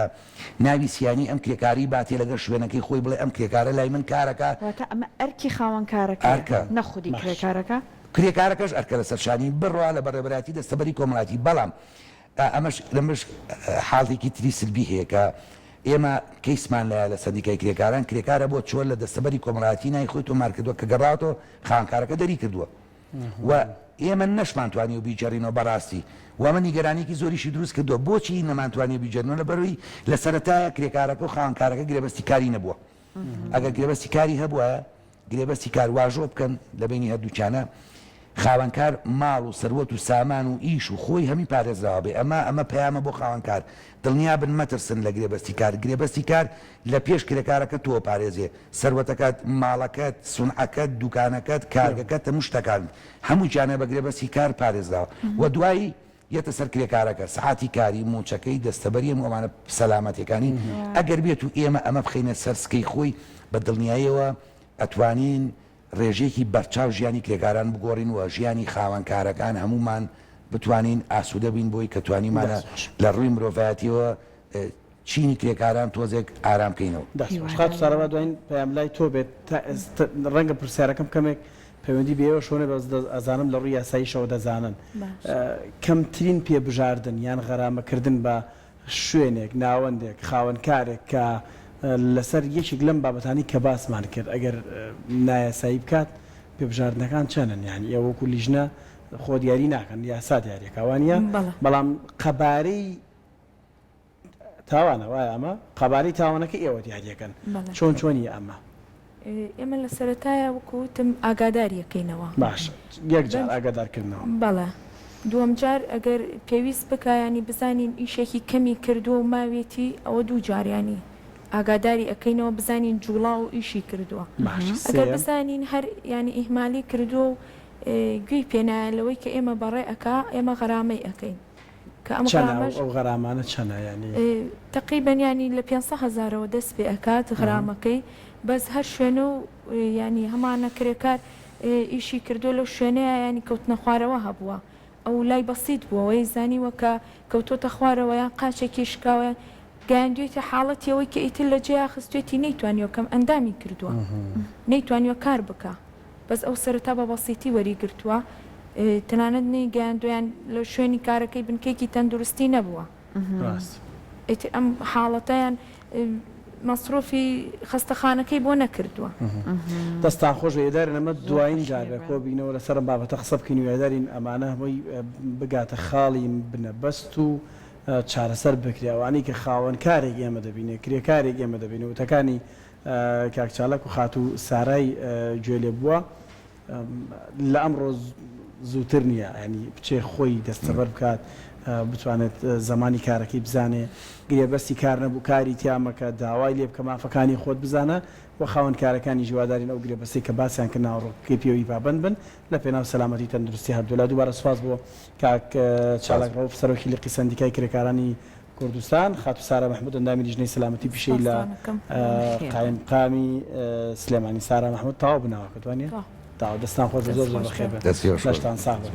ناوی سیانی ئەم کرێکارەی باتێ لەگەڵ شوێنەکەی خۆی بڵێ ئەم کرێکارە لای من کارەکا. واتە ئەمە ئەرکی خاوەن کارەکەیە ئەرکە. نە خودی کرێکارەکە؟ کرێکارەکەش ئەرکە لەسەر شانی بڕوا لە بەڕێوەبەرایەتی دەستەبەری کۆمەڵایەتی بەڵام ئەمەش لەمەش حاڵتێکی تری سلبی هەیە کە ئێمە کەیسمان لایە لە سەندیکای کرێکاران کرێکارە بۆ چووە لە دەستەبەری کۆمەڵایەتی ناوی خۆی تۆمار کردووە کە گەڕاوەتەوە خاوەنکارەکە دەری کردووە و ئێمە نەشمانتوانیوە بیگێڕینەوە بەڕاستی و ئەمە نیگەرانیەکی زۆریشی دروست کردووە بۆچی نەمانتوانیوە بیگێڕینەوە لەبەرئەوەی لە سەرەتایە کرێکارەکە و خاوەنکارەکە گرێبەستی کاری نەبووە ئەگەر گرێبەستی کاری هەبوایە گرێبەستی کار واژۆ بکەن لە بەینی هەردووکیانا خاوەنکار ماڵ و سەروەت و سامان و ئیش و خۆی هەمی پارێزراوە بێ ئەمە ئەمە پەیامە بۆ خاوەنکار دڵنیا بن مەترسن لە گرێبەستی کار گرێبەستی کار لە پێش کرێکارەکە تۆ پارێزێ سەروەتەکەت ماڵەکەت سونعەکەت دوکانەکەت کارگەکەت هەموو شتەکانت هەموو گیانە بە گرێبەستی کار پارێزراوە و دوایی. یەتە سەر کرێکارەکە، سەعاتی کاری، مووچەکەی، دەستەبەری هەموو ئەمانە سەلامەتیەکانی، ئەگەر بێت و ئێمە ئەمە بخەینە سەر سکەی خۆی بە دڵنیاییەوە ئەتوانین ڕێژەیەکی بەرچاو ژیانی کرێکاران بگۆڕین و ژیانی خاوەن کارەکان هەموومان بتوانین ئاسوودە بین بۆی کە توانیمانە دەست خۆش. لە ڕووی مرۆڤایەتیەوە چینی کرێکاران تۆزێک ئارام کەینەوە. دەست خۆش خاتوو سارا با دواین پەیام لای تۆ بێت تا ئێستا ڕەنگە پرسیارەکەم کەمێک پەیوەندی بە ئێوەشەوە نەبێت بەس ئەزانم لە ڕووی یاساییشەوە دەزانن کەمترین پێبژاردن یان غەرامەکردن بە شوێنێک، ناوەندێک، خاوەن کارێک کە لەسەر یەکێک لەم بابەتانەی کە باسمان کرد ئەگەر نایاسایی بکات پێبژاردنەکان چەنن یانی ئێوە وەکو لیژنە خۆ دیاری ناکەن یاسا دیاریەکا وانیە؟ بەڵام قەبارەی تاوانە وایە ئەمە قەبارەی تاوانەکە ئێوە دیاریەکەن چۆن چۆنیە ئەمە؟ ئێمە لە سەرەتایە وەکو وتم ئاگاداری ئەکەینەوە. باشە یەک جار ئاگادار کردنەوە. بەڵێ دووەم جار ئەگەر پێویست بکا یانی بزانین ئیشێکی کەمی کردووە و ماویەتی ئەوە دوو جار یانی ئاگاداری ئەکەینەوە بزانین جوڵاو و ئیشی کردووە. باشە ئەگەر سێیەم. بزانین هەر یانی ئیهمالی کردووە و گوێی پێ نایە لەوەی کە ئێمە بەڕێ ئەکا ئێمە غەرامەی ئەکەین. کە ئەم چەنە غرامەش ئەو غەرامانە چەنە یانی؟ تەقریبەن یانی لە 500 هەزارەوە دەست پێ ئەکات غرامەکەی بەس هەر شوێنە و یانی هەمانە کرێکار ئیشی کردووە لەو شوێنەیە یانی کەوتنە خوارەوە هەبووە ئەو لای بەسیت بووە وەی زانیوە کە کەوتۆتە خوارەوە یان قاچێکی شکاوە یان گەیاندوێتە حاڵەتی ئەوەی کە ئیتر لە جێیا خستوێتی نەیتوانیوە کەم ئەندامی کردووە نەیتوانیوە کار بکا. بەس ئەو سەرەتا بە بەسیتی وەری گرتووە تەنانەت نەیگەیاندووە یان لە شوێنی کارەکەی بنکەیەکی تەندروستی نەبووە ڕاست. ئیتر ئەم حاڵەتەیان مەسروفی خەستەخانەکەی بۆ نەکردووە. دەستتان خۆش بێ هیوادارین ئەمە زۆر دوایین خۆشی جار بێ لێ کۆ بینەوە لەسەر ئەم بابەتە قسە بکەین و هیوادارین ئەمانە هەمووی بگاتە خاڵی بنەبەست و چارەسەر بکرێ ئەوانەی کە خاوەن کارێک ئێمە دەبینێ کرێکارێک ئێمە دەبینێ وتەکانی کاک چالاک و خاتوو سارای گوێ لێ بووە لە ئەمڕۆ زووتر نییە ینی بچێ خۆی دەستەبەر بکات بتوانێت زمانی کارەکەی بزانێ گرێبەستی کار نەبوو کاری تیا مەکە داوای لێ بکە مافەکانی خۆت بزانە و خاوەن کارەکانی هیوادارین ئەو گرێبەستەی کە باسیان کرد ناوەڕۆکەکەی پێوەی پابەند بن لە پێناو سەلامەتی تەندروستی هەردوولا دووبارە سوپاس بۆ کاک چالاک ڕەوف سەرۆکی لقی سەندیکای کرێکارانی کوردستان، خاتوو سارا مەحمود ئەندامی لیژنەی سەلامەتی پیشەیی لە قایمقامی سلێمانی. سارا مەحمود تەواو بوو ناوەکەت وانیە؟ تەواو دەستان خۆش بێت زۆر زۆر بەخێر بێن لەشتان ساغ بێت.